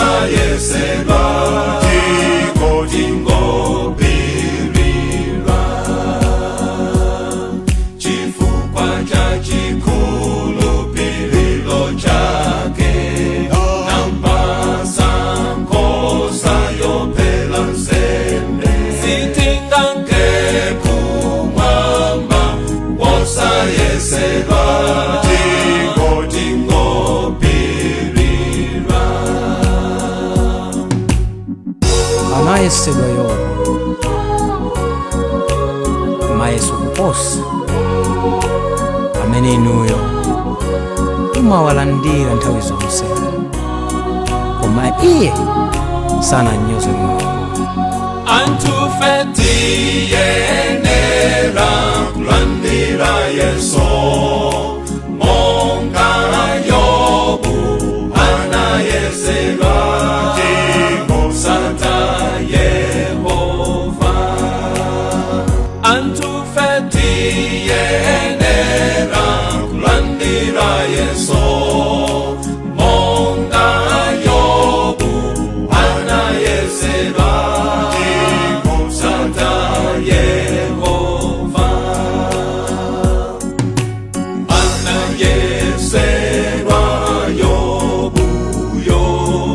Wosayesedwa tingopirira chifukwa cha chikhulupiriro chake nampatsa nkhosa yophera nsembe sitinganke kumwamba wosayesedwa tingopirira. Anayesedwa Yobu mayeso kuposa amene inuyo mumawalandira nthawi zonse, koma iye sananyoze Mulungu. Anthufe tiyenera kulandira Yesu monga Yobu anayesedwa ndikutsata Yehova. Anthufe tiyenera kulandira Yesu monga Yobu anayesedwa ndikutsata Yehova. Anayesedwa Yobu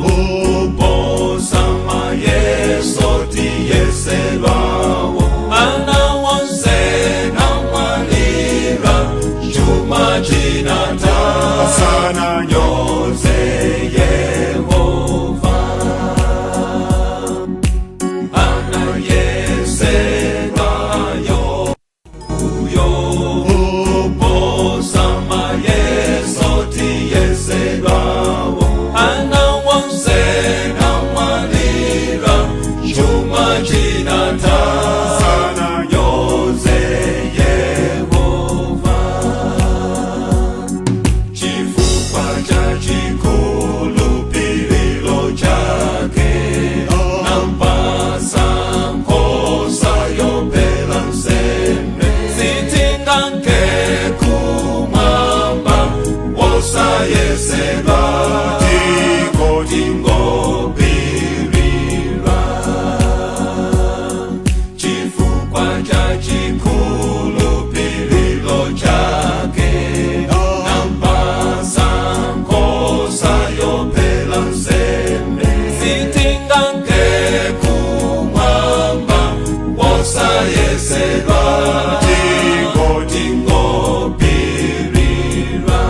kuposa mayeso tiyesedwawo. Ana wonse namwalira, chuma chinatha, sananyoze Yehova. Anayesedwa Yobu kuposa mayeso tiyesedwawo. Ana wonse namwalira, chuma chinatha, sananyoze Yehova. Chifukwa cha chikhulupiriro chake nampatsa nkhosa yophera nsembe sitinganke kumwamba wosayesedwa tingopirira chifukwa cha chikhulupiriro chake nampatsa nkhosa yophera nsembe sitinganke kumwamba wosayesedwa tingopirira.